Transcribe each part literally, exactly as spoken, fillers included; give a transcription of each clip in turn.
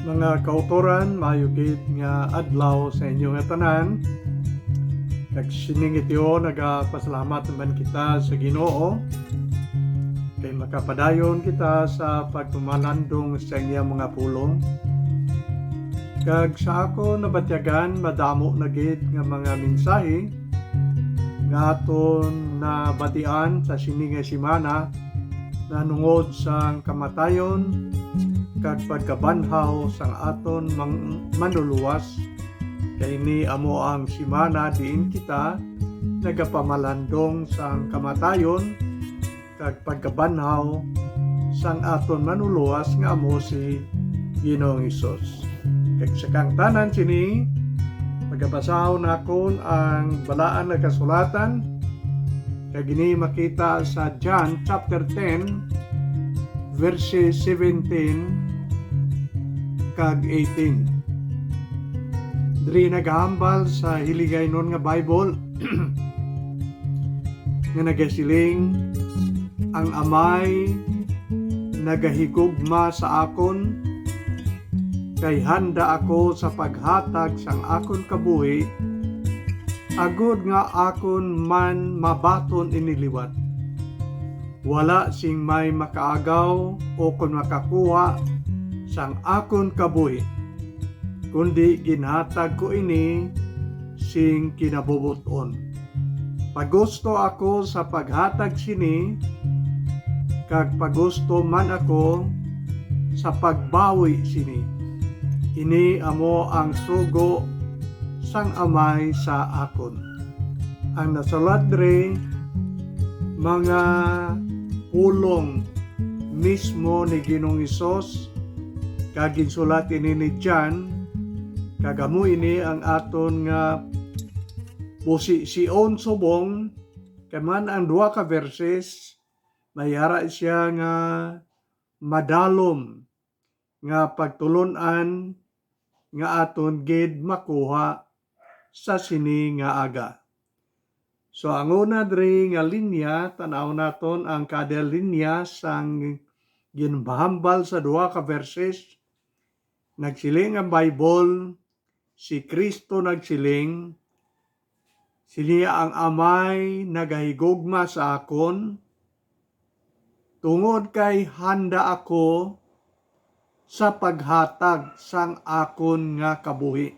Mga kautoran, maayo gid nga adlaw sa inyo nga tanan. Kag sining itiyo, nagapasalamat naman kita sa Ginoo kay makapadayon kita sa pagpamalandong sa iyang mga pulong. Kag sa ako nabatyagan, madamo na gid nga mga mensahe nga aton nabatian sa sini nga semana, nanungod sang kamatayon kag pagkabanhaw sang aton mang-, Manluluwas. Kay ini amo ang semana diin kita nagapamalandong sang kamatayon kag pagkabanhaw sang aton Manluluwas nga amo si Ginoong Hesus. Kag sa kang tanan sini, pagabasahon nakon ang balaan nga kasulatan, kag ini makita sa John chapter ten, verses seventeen kag eighteen. Diri nagahambal sa Hiligaynon nga Bible nga nagasiling, "Ang Amay nagahigugma sa akon, kay handa ako sa paghatag sang akon kabuhi, agod nga akon man mabaton ini liwat. Wala sing may makaagaw o kon makakuha sang akon kabuhi, kundi ginhatag ko ini sing kinabubot-on. Pagusto ako sa paghatag sini, kag pagusto man ako sa pagbawi sini. Ini amo ang sugo sang Amay sa akon." Ang nasulat diri, mga pulong mismo ni Ginoong Hesus, kag ginsulat ini ni John, kag amo ini ang aton nga busision subong, kay man ang duha ka verses, may ara siya nga madalom nga pagtulon-an nga aton gid makuha sa sini nga aga. So, ang una diri nga linya, tan-aw naton ang kada linya sang ginhambal sa duha ka verses. Nagsiling ang Bible, si Cristo nagsiling, "Sini ang Amay nagahigugma sa akon, tungod kay handa ako sa paghatag sang akon nga kabuhi."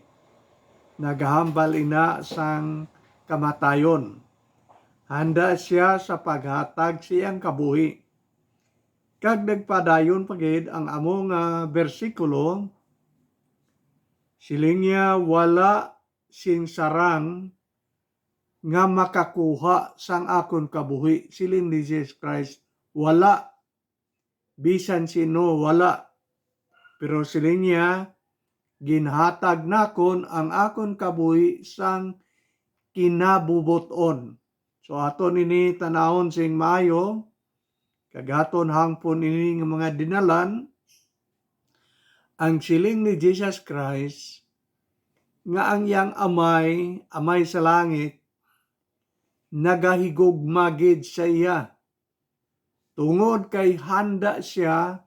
Nagahambal ina sang kamatayon. Handa sia sa paghatag siyang kabuhi. Kag nagpadayon pa gid ang amo nga bersikulo, siling niya, "Wala sing sarang nga makakuha sang akon kabuhi," siling ni Jesus Christ. "Wala, bisan sino, wala." Pero siling niya, "Ginhatag nakon ang akon kabuhi sang kinabubot-on." So, aton ini tan-awon sing maayo, kag aton hangpon ini nga mga dinalan. Ang siling ni Jesus Christ, nga ang iyang Amay, Amay sa langit, nagahigugma gid sa iya, tungod kay handa sia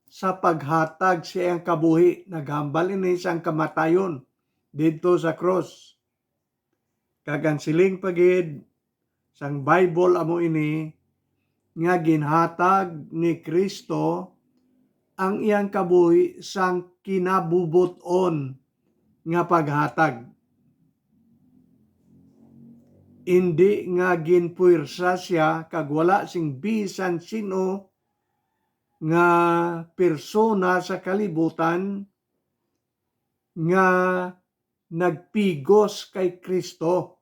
sa paghatag sa iyang kabuhi. Naghambal ini sang kamatayon didto sa krus. Kag ang siling pa gid sang Bible amo ini, nga ginhatag ni Cristo ang iyang kabuhi sang kinabubot-on nga paghatag. Indi nga ginpuwersa sia kag wala sing bisan sin-o nga persona sa kalibutan nga nagpigos kay Cristo.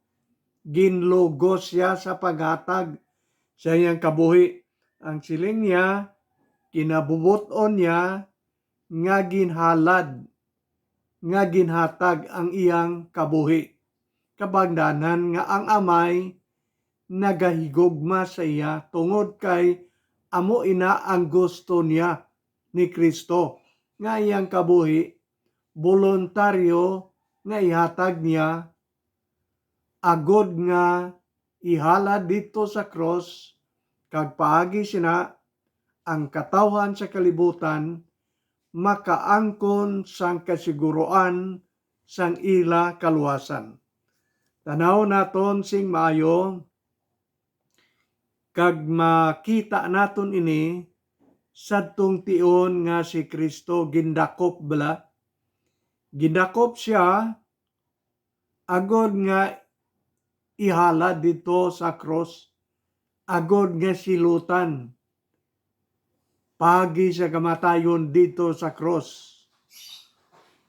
Ginlugos sia sa paghatag sa iyang kabuhi. Ang siling niya, kinabubot-on niya nga ginhalad, nga ginhatag ang iyang kabuhi. Kabangdanan nga ang Amay nagahigugma sa iya, tungod kay amo ina ang gusto niya ni Cristo, nga iyang kabuhi boluntaryo nga ihatag niya, agod nga ihalad didto sa krus, kag paagi sina ang katawhan sa kalibutan makaangkon sang kasiguruan sang ila kaluwasan. Tanaw naton sing maayo, kag makita naton ini sadtong tion nga si Cristo gindakop bala. Gindakop siya agod nga ihalad didto sa krus, agod nga silutan, paagi sa kamatayon didto sa krus.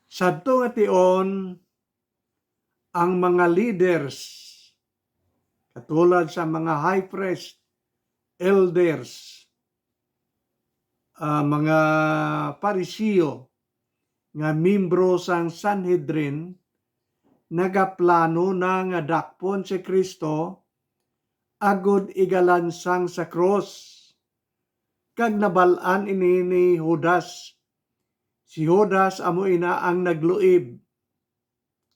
Sadto nga tion, ang mga leaders, katulad sa mga high priest, elders, ah, mga Pariseo nga membro sang Sanhedrin, nagaplano na nga dakpon si Cristo agod igalansang sa krus. Kag nabal-an ini ni Judas. Si Judas amo ina ang nagluib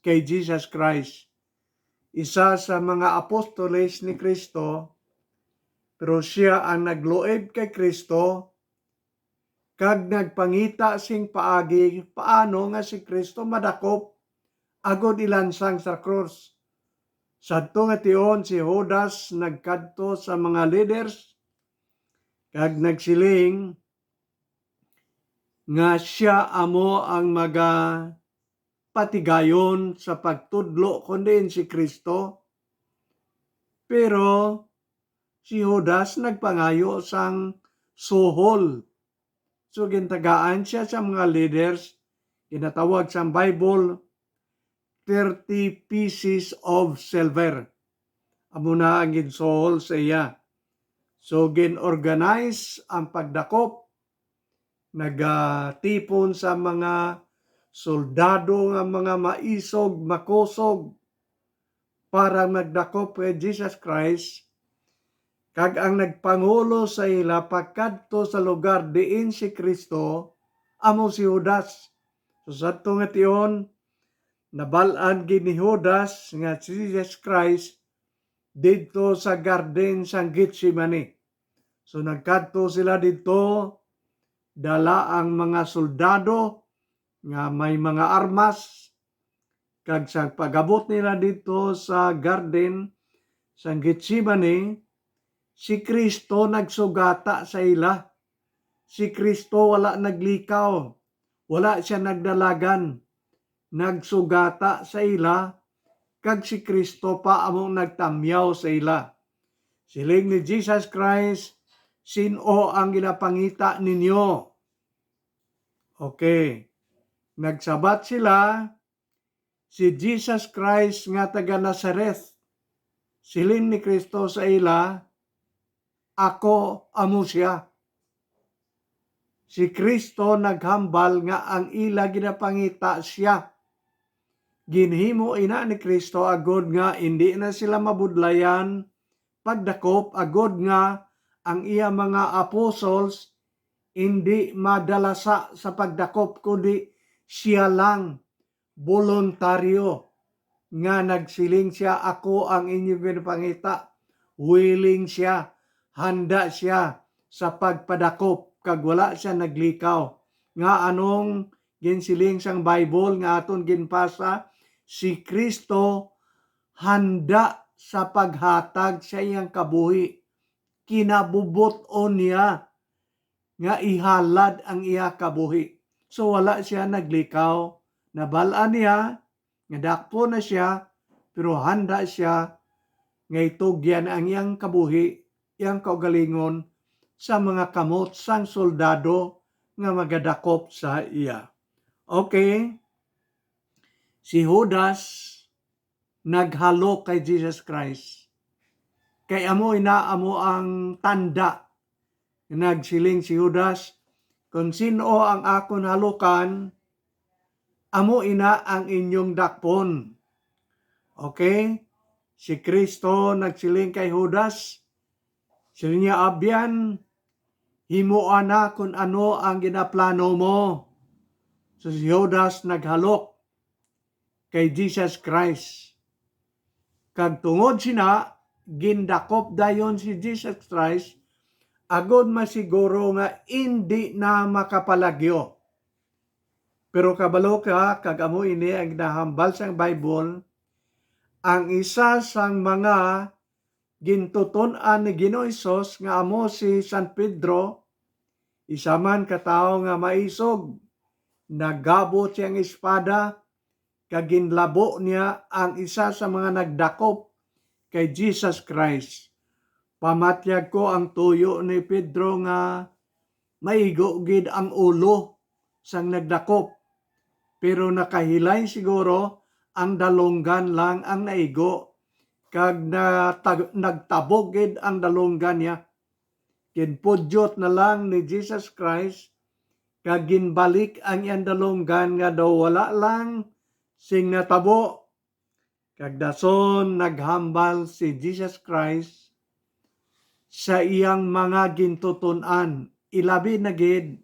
kay Jesus Christ, isa sa mga apostoles ni Cristo, pero sia ang nagluib kay Cristo kag nagpangita sing paagi paano nga si Cristo madakop agod ilansang sa krus. Sadto nga tion, si Judas nagkadto sa mga leaders kag nagsiling nga sia amo ang magapatigayon sa pagtudlo kon diin si Cristo. Pero si Judas nagpangayo sang suhol. So, gintagaan sia sa mga leaders, ginatawag sang Bible, thirty pieces of silver. Amo na ang ginsuhol sa iya. So, gin-organize ang pagdakop. Nagatipon sa mga soldado nga mga maisog, makusog, para magdakop kay Jesus Christ, kag ang nagpangulo sa ila pakadto sa lugar diin si Cristo amo si Judas. So, sadto nga tion, nabal-an gid ni Judas nga si Jesus Christ didto sa garden sang Getsemane. So, nagkadto sila didto, dala ang mga soldado nga may mga armas, kag sa pag-abot nila didto sa garden sang Getsemane, si Cristo nagsugata sa ila. Si Cristo wala naglikaw, wala sia nagdalagan, nagsugata sa ila, kag si Cristo pa amo nagtamyaw sa ila. Siling ni Jesus Christ, "Sin-o ang ginapangita ninyo?" Okay. Nagsabat sila, "Si Jesus Christ nga taga Nazareth." Siling ni Cristo sa ila, "Ako amo sia." Si Cristo naghambal nga ang ila ginapangita sia. Ginhimo ina ni Cristo agod nga indi na sila mabudlayan pagdakop, agod nga ang iya mga apostles indi madalasa sa pagdakop, kundi sia lang boluntaryo nga nagsiling sia, "Ako ang inyong ginapangita." Willing sia, handa sia sa pagpadakop, kag wala sia naglikaw. Nga anong ginsiling sang Bible nga aton ginbasa? Si Cristo handa sa paghatag sa iyang kabuhi. Kinabubot-on niya nga ihalad ang iya kabuhi. So, wala sia naglikaw. Nabal-an niya nga dakpon na sia, pero handa sia nga itugyan ang iyang kabuhi, iyang kaugalingon sa mga kamot sang soldado nga magadakop sa iya. Okay, si Judas naghalok kay Jesus Christ. Kay amo ina amo ang tanda. Nagsiling si Judas, "Kon sin-o ang akon halokan, amo ina ang inyong dakpon." Okay? Si Cristo nagsiling kay Judas, siling niya, "Abyan, himoa na kon ano ang ginaplano mo." So si Judas naghalok kay Jesus Christ. Kag tungod sina, gindakop dayon si Jesus Christ, agod masiguro nga indi na makapalagyo. Pero kabalo ka, kag amo ini ang ginahambal sang Bible, ang isa sang mga gintuton-an ni Ginoong Hesus nga amo si San Pedro, isa man ka tawo nga maisog, nagabot siyang espada, kag ginlabo niya ang isa sa mga nagdakop kay Jesus Christ. Pamatyag ko ang tuyo ni Pedro nga maigo gid ang ulo sang nagdakop, pero nakahilay siguro ang dalunggan lang ang naigo, kag natag-, nagtabog gid ang dalunggan niya. Ginpudyot na lang ni Jesus Christ, kag ginbalik ang iyang dalunggan nga daw wala lang sing natabo. Kag dason naghambal si Jesus Christ sa iyang mga gintuton-an, ilabi na gid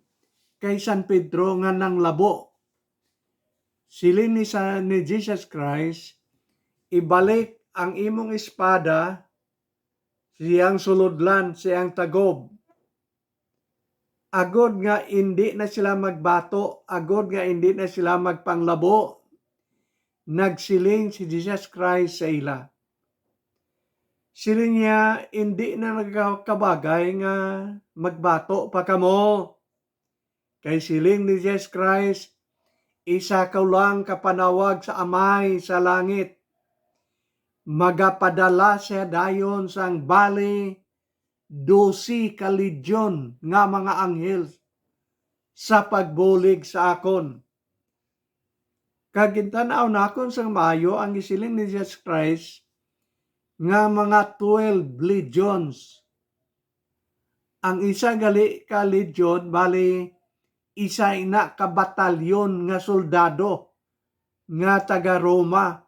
kay San Pedro nga nanglabo. Siling ni sa, ni Jesus Christ, "Ibalik ang imong espada siyang sulodlan, siyang tagob." Agod nga indi na sila magbato, agod nga indi na sila magpanglabo, nagsiling si Jesus Christ sa ila. Siling niya, "Indi na nagakabagay nga magbato pa kamo." Kay siling ni Jesus Christ, "Isa ko lang ka panawag sa Amay sa langit. Magapadala siya dayon sang bali dose ka legion nga mga anghel sa pagbulig sa akon." Kag gintan-aw nakon sang maayo ang gisiling ni Jesus Christ nga mga twelve legions. Ang isa gali ka legion, bali, isa ina ka batalyon nga soldado nga taga Roma,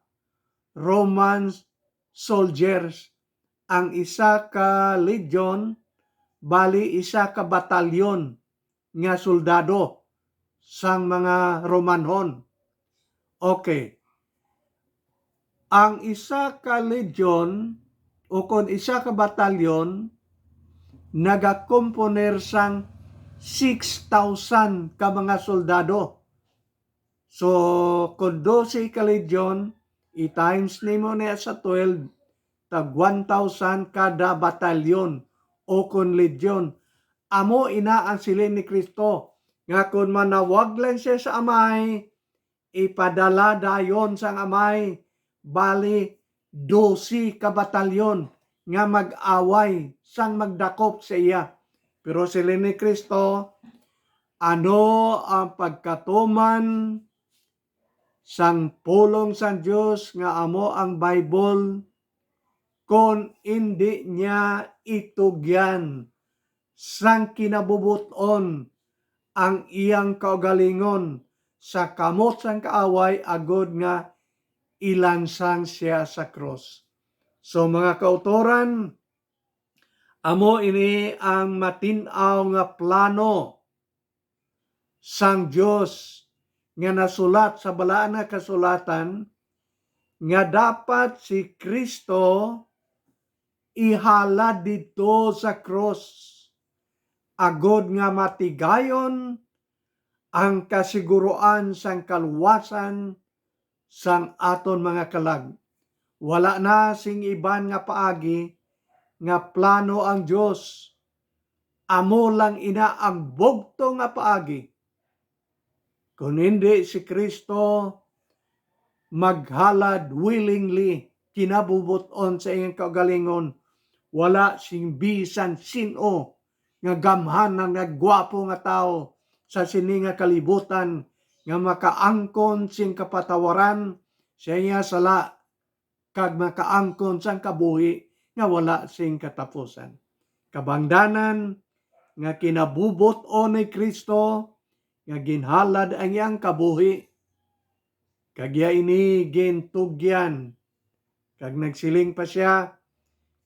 Roman soldiers. Ang isa ka legion, bali, isa ka batalyon nga soldado sang mga Romanhon. Okay. Ang isa ka legion, o kon isa ka batalyon, nagakomponer sang six thousand ka mga soldado. So, kon dose ka legion, i-times nimo niya sa twelve, tag one thousand kada batalyon o kon legion. Amo ina ang siling ni Cristo, nga kon manawag lang siya sa Amay, ipadala dayon sang Amay, bali, dose ka batalyon nga mag-away sang magdakop sa iya. Pero siling ni Cristo, ano ang pagkatuman sang pulong sang Dios nga amo ang Bible, kon indi niya itugyan sang kinabubot-on ang iyang kaugalingon sa kamot sang kaaway, agod nga ilansang sia sa krus. So, mga kautoran, amo ini ang matin-aw nga plano sang Dios nga nasulat sa Balaan nga Kasulatan, nga dapat si Cristo ihalad didto sa krus, agod nga matigayon ang kasiguruan sang kaluwasan sang aton mga kalag. Wala na sing iban nga paagi nga plano ang Dios. Amo lang ina ang bugto nga paagi. Kon hindi si Cristo maghalad willingly, kinabubot-on sa iyang kaugalingon, wala sing bisan sin-o nga gamhanan nga gwapo nga tawo sa sini nga kalibutan nga makaangkon sing kapatawaran sa iya sala kag makaangkon sang kabuhi nga wala sing katapusan. Kabangdanan nga kinabubot-on ni Cristo nga ginhalad ang iyang kabuhi, kag iya ini gintugyan. Kag nagsiling pa sia,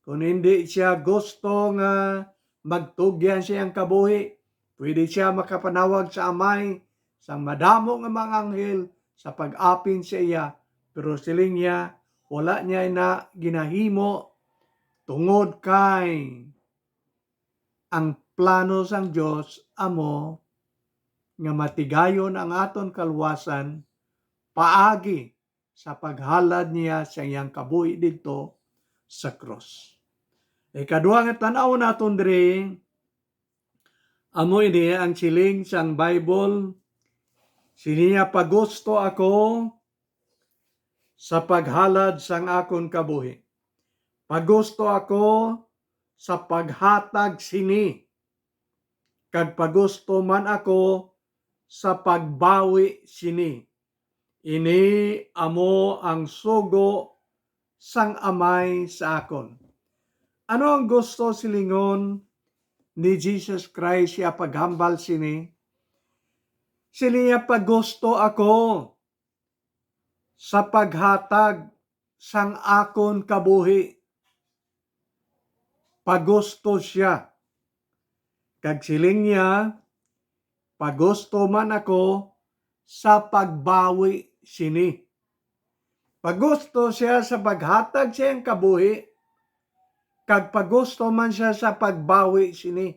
kon hindi sia gusto nga magtugyan sa iyang kabuhi, pwede sia makapanawag sa Amay sang madamo nga mga anghel sa pag-apin sa iya. Pero siling niya, wala niya na ginahimo tungod kay ang plano sang Dios amo nga matigayon ang aton kaluwasan paagi sa paghalad niya sa iyang kabuhi didto sa krus. Ikadua nga tan-aw naton diri, amo ini ang siling sang Bible, sini niya, "Pagusto ako sa paghalad sang akon kabuhi. Pagusto ako sa paghatag sini, kag pagusto man ako sa pagbawi sini. Ini amo ang sugo sang Amay sa akon." Ano ang gusto silingon ni Jesus Christ sa paghambal sini? Siling niya, "Pagusto ako sa paghatag sang akon kabuhi." Pagusto siya. Kag siling niya, "Pagusto man ako sa pagbawi sini." Pagusto siya sa paghatag sa iyang kabuhi, kag pagusto man siya sa pagbawi sini.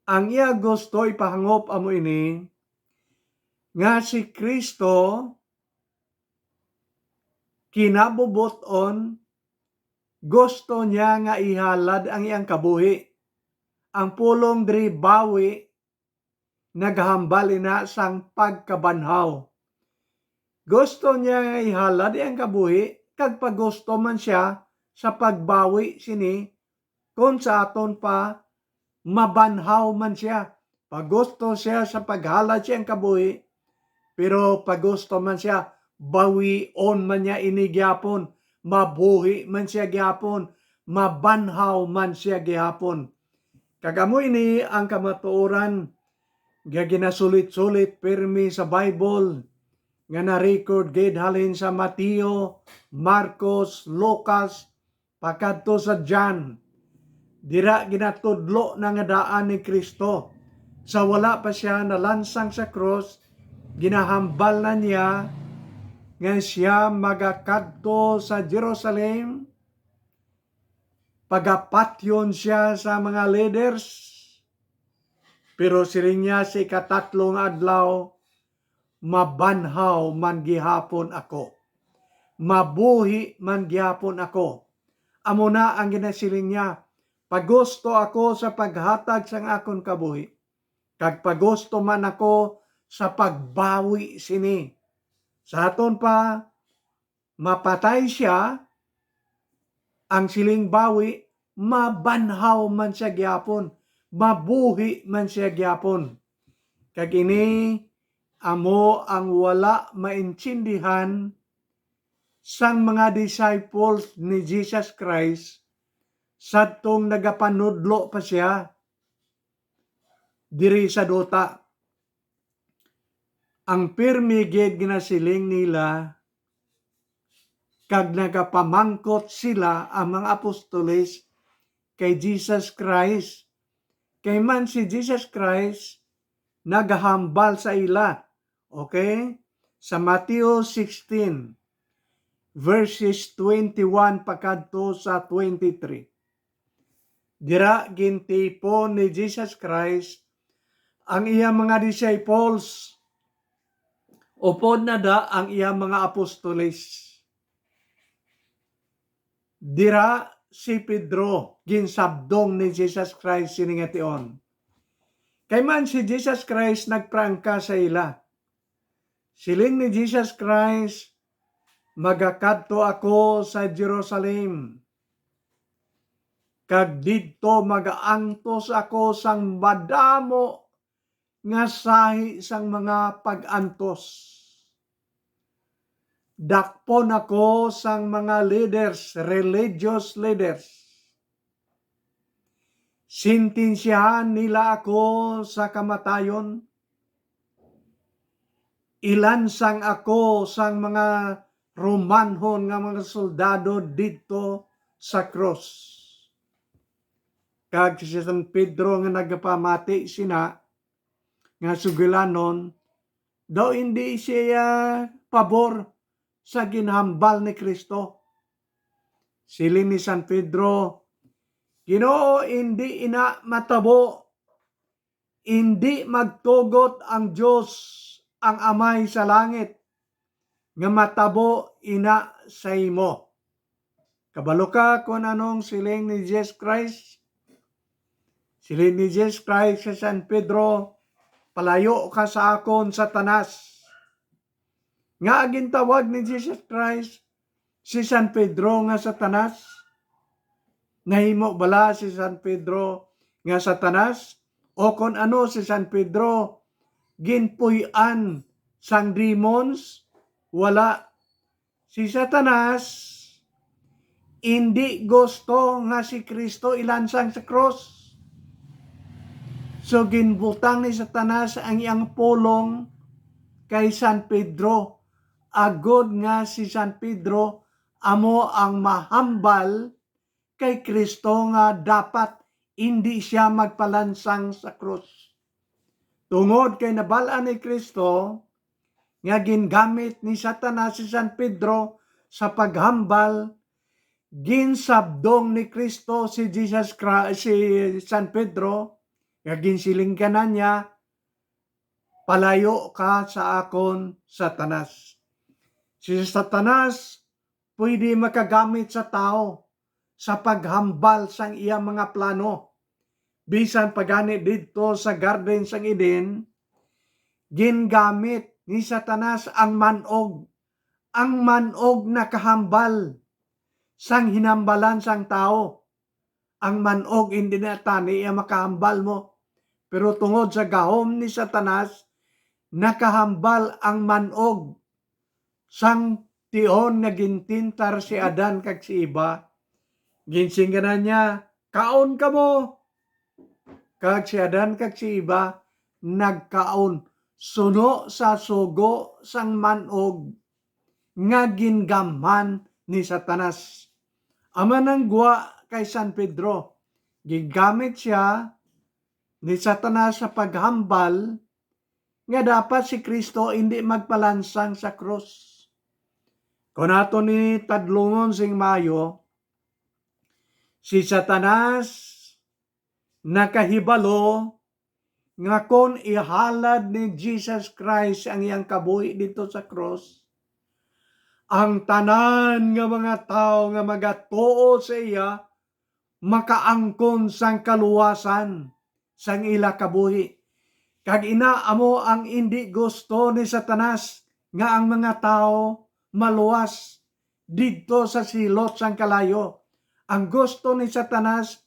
Ang iya gusto ipahangop amo ini, nga si Cristo kinabubot-on gusto niya nga ihalad ang iyang kabuhi. Ang pulong diri, bawi, naghambal ina sang pagkabanhaw. Gusto niya nga ihalad ang kabuhi, kag pagusto man siya sa pagbawi sini, kon sa aton pa, mabanhaw man siya. Pagusto siya sa paghalad siyang kabuhi, pero pagusto man siya, bawion man niya ini gihapon, mabuhi man siya gihapon, mabanhaw man siya gihapon. Kag amo ini ang kamatuoran nga ginasulit-sulit pirmi sa Bible, nga na-record gid halin sa Mateo, Marcos, Lucas, pakadto sa John. Dira ginatudlo na nga daan ni Cristo. Sa wala pa siya nalansang sa krus, ginahambal na niya nga siya magakadto sa Jerusalem, pagapatyon siya sa mga leaders, pero siling niya, "Sa ikatatlo nga adlaw, mabanhaw man gihapon ako. Mabuhi man gihapon ako." Amo na ang ginasiling niya, "Pagusto ako sa paghatag sang akon kabuhi, kag pagusto man ako sa pagbawi sini." Sa aton pa, mapatay siya, ang siling bawi, mabanhaw man siya gihapon, mabuhi man siya gihapon. Kag ini amo ang wala maintindihan sang mga disciples ni Jesus Christ sadtong nagapanudlo pa siya diri sa duta. Ang pirmi gid ginasiling nila, kag nagapamangkot sila, ang mga apostoles, kay Jesus Christ. Kay man si Jesus Christ nagahambal sa ila. Okay? Sa Mateo sixteen, verses twenty-one pakadto sa twenty-three. Dira gintipon ni Jesus Christ ang iya mga disciples, upod na da ang iya mga apostoles. Dira si Pedro, ginsabdong ni Jesus Christ sini nga tion. Kay man si Jesus Christ nagprangka sa ila. Siling ni Jesus Christ, "Magakadto ako sa Jerusalem, kag didto magaantos ako sang madamo nga sahi sang mga pag-antos. Dakpon ako sang mga leaders, religious leaders. Sentensyahan nila ako sa kamatayon. Ilansang ako sang mga Romanhon nga mga soldado didto sa krus." Kag si San Pedro nga nagapamati sina nga sugilanon, daw indi siya pabor sa ginhambal ni Cristo. Siling ni San Pedro, "Ginoo, indi ina matabo. indi magtugot ang Dios, ang Amay sa langit, nga matabo ina sa imo. Kabalo ka kon anong siling ni Jesus Christ? Siling ni Jesus Christ sa San Pedro, "Palayo ka sa akon, Satanas." Nga gintawag ni Jesus Christ si San Pedro nga Satanas? Nahimo bala si San Pedro nga Satanas? O kon ano si San Pedro, ginpuy-an sang demons? Wala. Si Satanas indi gusto nga si Cristo ilansang sa krus. So, ginbutang ni Satanas ang iyang pulong kay San Pedro, agod nga si San Pedro amo ang mahambal kay Cristo nga dapat indi siya magpalansang sa krus. Tungod kay nabal-an ni Cristo nga gingamit ni Satanas si San Pedro sa paghambal, ginsabdong ni Cristo si Jesus Christ, si San Pedro, nga ginsiling kana niya, "Palayo ka sa akon, Satanas." Si Satanas pwede makagamit sa tawo sa paghambal sang iya mga plano. Bisan pa gani didto sa garden sang Eden, gingamit ni Satanas ang man-og. Ang man-og nakahambal sang hinambalan sang tawo. Ang man-og hindi na tani iya makahambal mo. Pero tungod sa gahom ni Satanas, nakahambal ang man-og sang tion nga gintintar si Adan kag si Eva. Ginsingganan niya, "Kaon kamo." Kag si Adan kag si Eva nagkaon suno sa sugo sang man-og nga gingamhan ni Satanas. Amo nang gwa kay San Pedro, gigamit sia ni Satanas sa paghambal nga dapat si Cristo indi magpalansang sa krus. Kon aton ni tadlungon sing maayo, si Satanas nakahibalo nga kon ihalad ni Jesus Christ ang iyang kabuhi didto sa krus, ang tanan nga mga tawo nga magatuo sa iya makaangkon sang kaluwasan sang ila kabuhi. Kag ina amo ang indi gusto ni Satanas, nga ang mga tawo maluwas didto sa silot sang kalayo. Ang gusto ni Satanas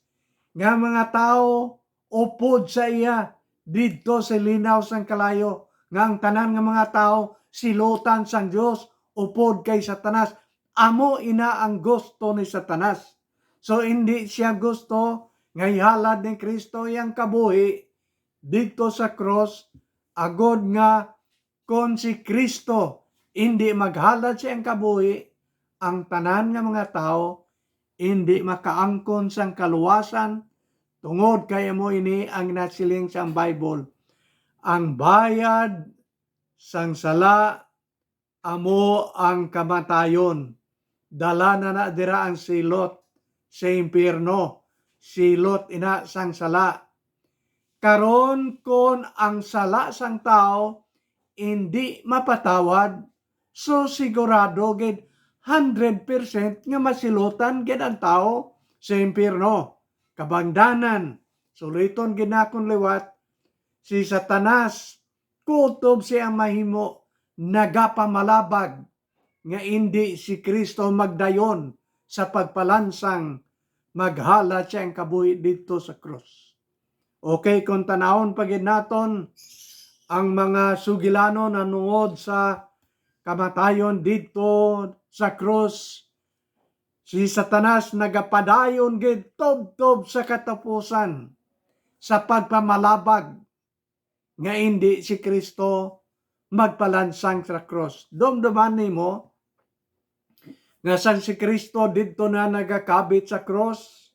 nga mga tawo upod sa iya didto sa linaw sang kalayo, nga ang tanan nga mga tawo silotan sang Dios upod kay Satanas. Amo ina ang gusto ni Satanas. So, hindi siya gusto nga ihalad ni Cristo iyang kabuhi didto sa krus, agod nga kon si Cristo indi maghalad sa iyang kabuhi, ang tanan nga mga tawo indi makaangkon sang kaluwasan, tungod kay amo ini ang nasiling sang Bible, "Ang bayad sang sala amo ang kamatayon." Dala na na dira ang silot sa impyerno, silot ina sang sala. Karon, kon ang sala sang tawo indi mapatawad, so sigurado gid hundred percent nga masilotan gid ang tawo sa impyerno. Kabangdanan, suliton gid nakon liwat, si Satanas kutob siya mahimo nagapamalabag nga indi si Cristo magdayon sa pagpalansang maghalad siya ang kabuhi didto sa krus. Okay, kung tanawon pa gid naton ang mga sugilanon nanuod sa kamatayon didto sa krus, si Satanas nagapadayon gid tubtob sa katapusan sa pagpamalabag nga indi si Cristo magpalansang sa krus. Dumduman nimo nga sang si Cristo didto na nagakabit sa krus,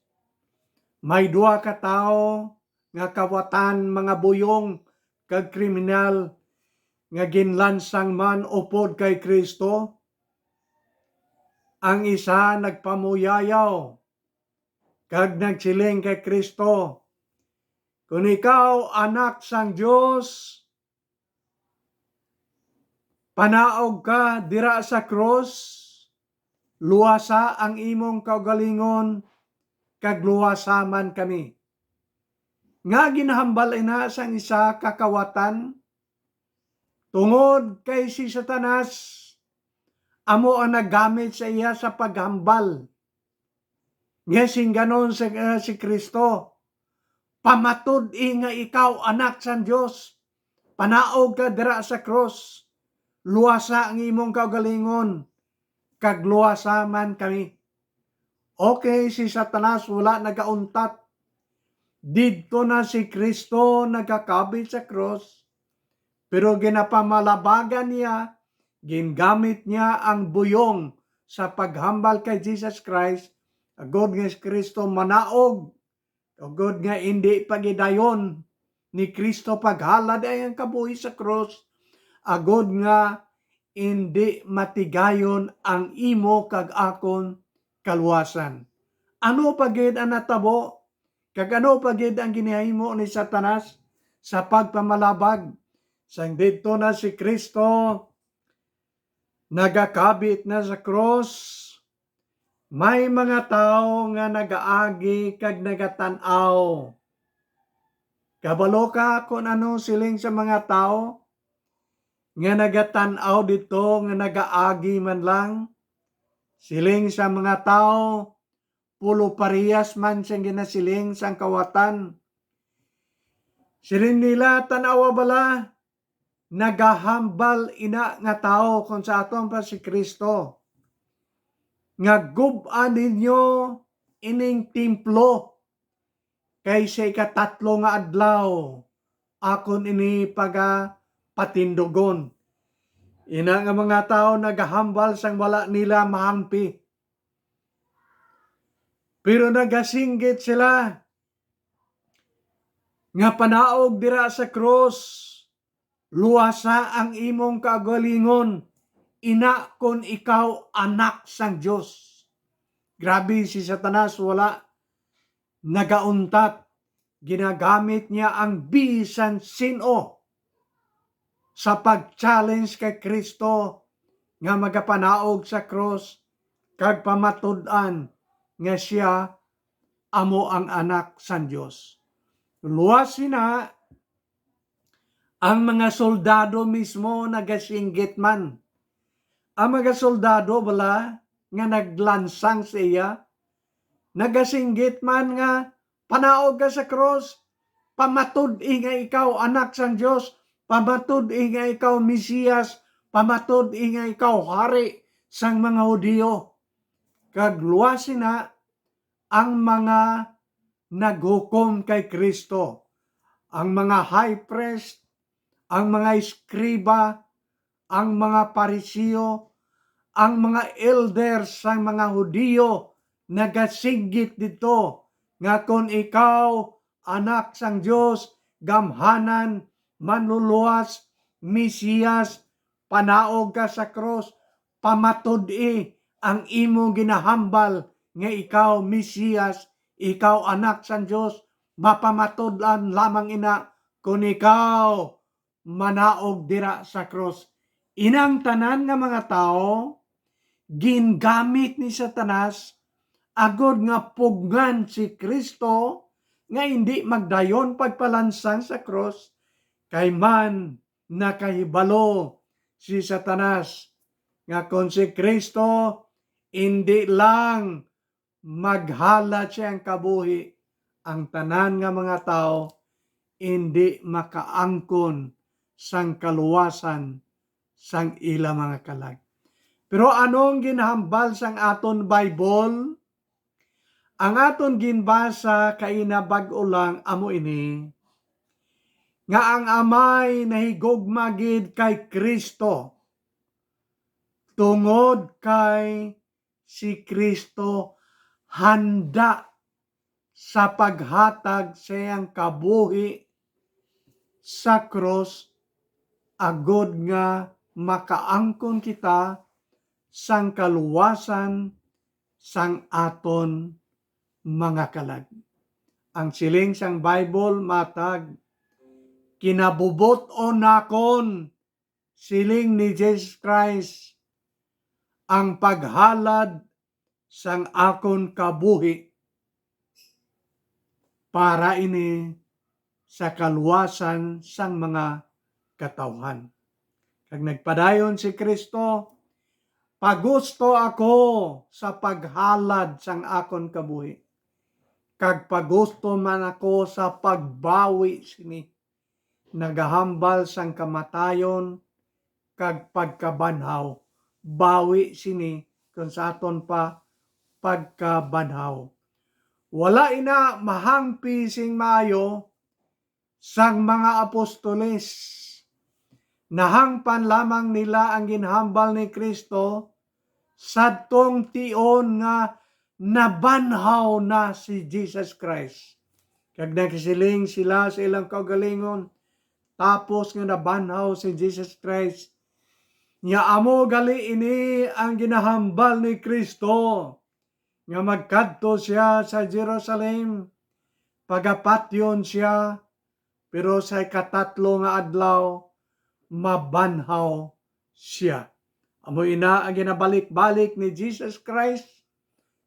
may duha ka tawo nga kawatan, mga buyong kag kriminal, nga ginlansang man upod kay Cristo. Ang isa nagpamuyayaw kag nagsiling kay Cristo, Kon ikaw anak sang Dios, panaog ka dira sa krus, luwasa ang imong kaugalingon, kag luwasa man kami. Nga ginahambal ina sang isa ka kawatan, tungod kay si Satanas amo ang naggamit sa iya sa paghambal nga singganon sa, eh, si Kristo. Pamatud-i nga ikaw anak sang Dios. Panaog ka dira sa krus. Luwasa ang imong kaugalingon, kag luwasa man kami. Okay, si Satanas wala nagauntat. Didto na si Kristo nagakabit sa krus, pero ginapamalabagan niya, gingamit niya ang buyong sa paghambal kay Jesus Christ, agod nga si Kristo manaog, agod nga indi pagidayon ni Kristo paghalad ang kabuhi sa krus, agod nga indi matigayon ang imo kag akon kaluwasan. Ano pa gid ang natabo? Kag ano pa gid ang ginahimo ni Satanas sa pagpamalabag? Sang didto na si Kristo nagakabit na sa krus, may mga tawo nga nagaagi kag nagatan-aw. Kabalo ka kon ano siling sa mga tawo nga nagatan-aw didto nga nagaagi man lang? Siling sa mga tawo, pulo parehas man sing ginasiling sang kawatan. Siling nila, "Tan-awa bala, nagahambal ina nga tawo kon sa aton pa si Kristo, nga gub-an ninyo ining templo, kay sa ikatatlo nga adlaw akon ini pagapatindugon." Ina nga mga tawo nagahambal sang wala nila mahampi. Pero nagasinggit sila nga, "Panaog dira sa krus, luwasa ang imong kaugalingon, ina kon ikaw anak sang Dios." Grabe, si Satanas wala nagauntat. Ginagamit niya ang bisan sin-o sa pag-challenge kay Kristo nga magapanaog sa krus kag pamatud-an nga sia amo ang Anak sang Dios. Luwas sina, ang mga soldado mismo nagasinggit man. Ang mga soldado bala nga naglansang sa iya, nagasinggit man nga, "Panaog ka sa krus, pamatud-i nga ikaw Anak sang Dios, pamatud-i nga ikaw Mesiyas, pamatud-i nga ikaw Hari sang mga Hudiyo." Kag luwas sina ang mga naghukom kay Kristo, ang mga high priest, ang mga eskriba, ang mga Pariseo, ang mga elder sang mga Hudiyo nagasinggit didto nga, "Kon ikaw Anak sang Dios, gamhanan, manluluwas, Mesiyas, panaog ka sa krus, pamatud-i ang imo ginahambal nga ikaw Mesiyas, ikaw Anak sang Dios, mapamatud-an lamang ina kon ikaw manaog dira sa krus." Inang tanan nga mga tawo gingamit ni Satanas agod nga pugngan si Kristo nga indi magdayon pagpalansang sa krus, kay man nakahibalo si Satanas nga kon si Kristo indi lang maghalad siyang kabuhi, ang tanan nga mga tawo indi makaangkon sang kaluwasan sang ila mga kalag. Pero anong ginhambal sang aton Bible? Ang aton ginbasa kaina bag-o lang amo ini, nga ang Amay nahigugma gid kay Kristo, tungod kay si Kristo handa sa paghatag sa iyang kabuhi sa krus, agod nga makaangkon kita sang kaluwasan sang aton mga kalag. Ang siling sang Bible matag, "Kinabubot-on nakon," siling ni Jesus Christ, "ang paghalad sang akon kabuhi para ini sa kaluwasan sang mga katawhan." Kag nagpadayon si Cristo, "Pagusto ako sa paghalad sang akon kabuhi, kag pagusto man ako sa pagbawi sini, nagahambal sang kamatayon kag pagkabanhaw, bawi sini kon sa aton pa pagkabanhaw." Wala ina mahangpi sing maayo sang mga apostoles. Nahangpan lamang nila ang ginhambal ni Cristo sadtong tion nga nabanhaw na si Jesus Christ. Kag nagsiling sila sa ilang kaugalingon, tapos nga nabanhaw si Jesus Christ, nga amo gali ini ang ginahambal ni Cristo, nga magkadto sia sa Jerusalem, pagapatyon sia, pero sa ikatatlo nga adlaw, mabanhaw sia. Amo ina ang ginabalik-balik ni Jesus Christ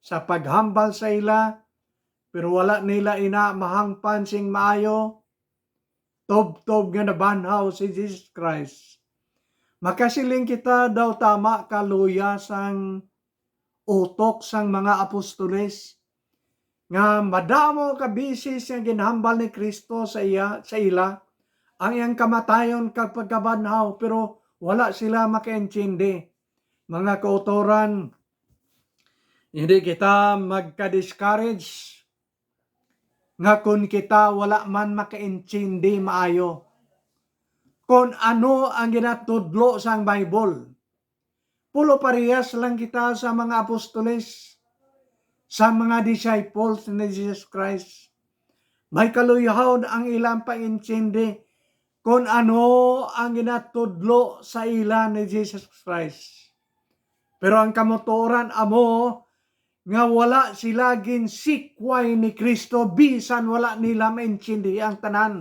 sa paghambal sa ila, pero wala nila ina mahangpan sing maayo, tubtob nga nabanhaw si Jesus Christ. Makasiling kita daw tama ka luya sang utok sang mga apostoles, nga madamo ka beses nga ginhambal ni Cristo sa iya, sa ila, ang iyang kamatayon kag pagkabanhaw, pero wala sila makaintindi. Mga kautoran, hindi kita magka-discourage nga kon kita wala man makaintindi maayo kon ano ang ginatudlo sang Bible. Pulo parehas lang kita sa mga apostoles, sa mga disciples ni Jesus Christ. May kaluyahon ang ilang pag-intindi kon ano ang ginatudlo sa ila ni Jesus Christ. Pero ang kamatuoran amo nga wala sila ginsikway ni Cristo, bisan wala nila maintindihan ang tanan.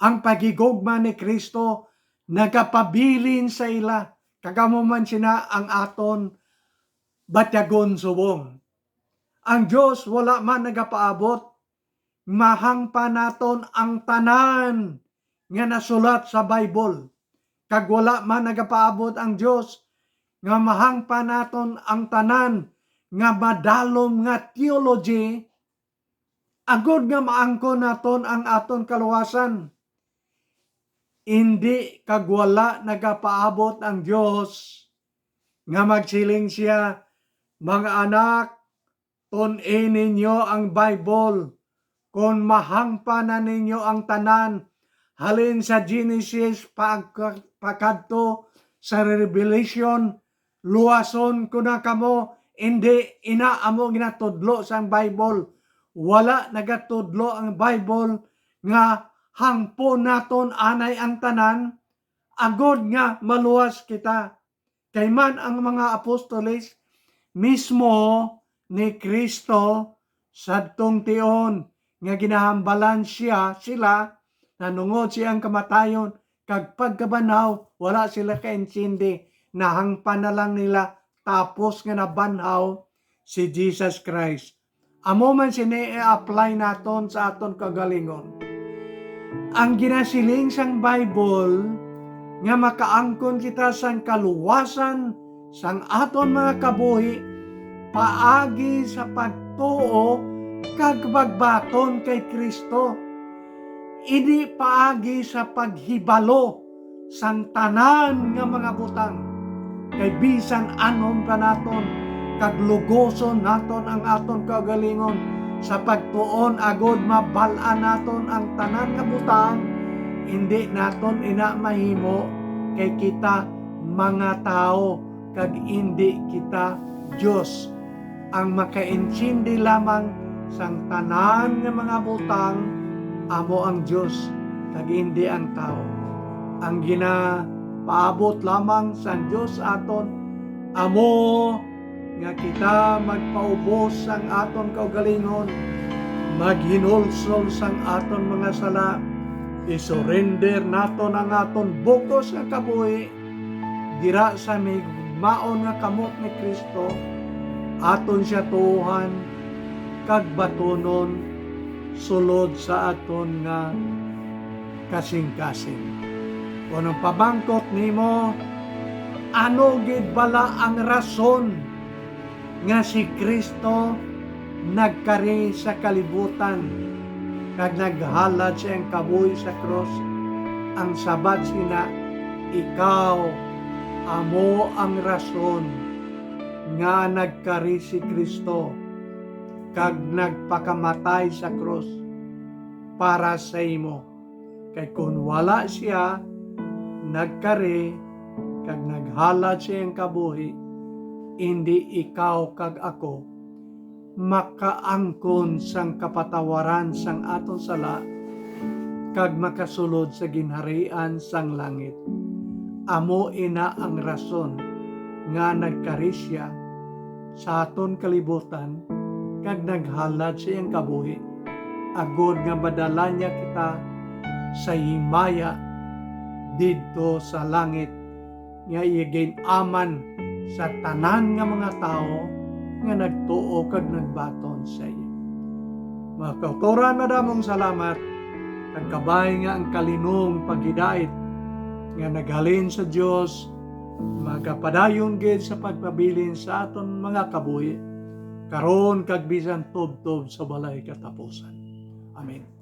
Ang paghigugma ni Cristo nagapabilin sa ila, kag amo man sina ang aton batyagon subong. Ang Dios wala man nagapaabot mahangpan naton ang tanan nga nasulat sa Bible, kag wala man nagapaabot ang Dios nga mahangpan naton ang tanan nga madalom nga theology, agod nga maangkon naton ang aton kaluwasan. Indi, kag wala nagapaabot ang Dios nga magsiling sia, "Mga anak, tun-i ninyo ang Bible. Kon mahangpan na ninyo ang tanan, halin sa Genesis pag-, pakadto sa Revelation, luwason ko na kamo." Indi, ina amo ginatudlo sang Bible. Wala nagatudlo ang Bible nga hangpon naton anay ang tanan, agod nga maluwas kita. Kay man ang mga apostoles mismo ni Cristo, sadtong tion nga ginahambalan siya, sila, nanungod siyang kamatayon kag pagkabanhaw, wala sila kaintindi, nahangpan na lang nila, tapos nga nabanhaw si Jesus Christ. Amo man sini i-apply naton sa aton kaugalingon. Ang ginasiling sang Bible nga makaangkon kita sang kaluwasan sang aton mga kabuhi paagi sa pagtuo kag pagbaton kay Cristo. Ini paagi sa paghibalo sang tanan nga mga butang. Kay bisan anom pa naton kag lugoson naton ang aton kaugalingon sa pagtuon agod mabal-an naton ang tanan nga butang, indi naton ina mahimo, kay kita mga tawo kag indi kita Dios. Ang makaintindi lamang sang tanan nga mga butang amo ang Dios, kag indi ang tawo. Ang ginapaabot lamang sang Dios aton amo nga kita magpaubos sang aton kaugalingon, Maghinulsol sang aton mga sala, isurrender naton ang aton bug-os nga kabuhi dira sa mahigugmaon nga kamot ni Cristo, aton siya tuohan kag batunon sulod sa aton nga kasingkasing. Kon ang pamangkot nimo, ano gid bala ang rason nga si Cristo nagkari sa kalibutan kag naghalad sa iyang kabuhi sa krus? Ang sabat sina, ikaw amo ang rason nga nagkari si Cristo kag nagpakamatay sa krus para sa imo. Kay kon wala sia nagkari kag naghalad sa iyang kabuhi, indi ikaw kag ako makaangkon sang kapatawaran sang aton sala kag makasulod sa ginharian sang langit. Amo ina ang rason nga nagkari sia sa aton kalibutan kag naghalad sa iyang kabuhi, agod nga madala niya kita sa himaya didto sa langit, nga iya gin-aman sa tanan nga mga tawo nga nagtuo kag nagbaton sa iya. Mga kautoran, madamong salamat, kag kabay nga ang kalinong paghidait nga naghalin sa Dios magapadayon gid sa pagpabilin sa aton mga kabuhi, karon kag bisan tubtob sa walay katapusan. Amen.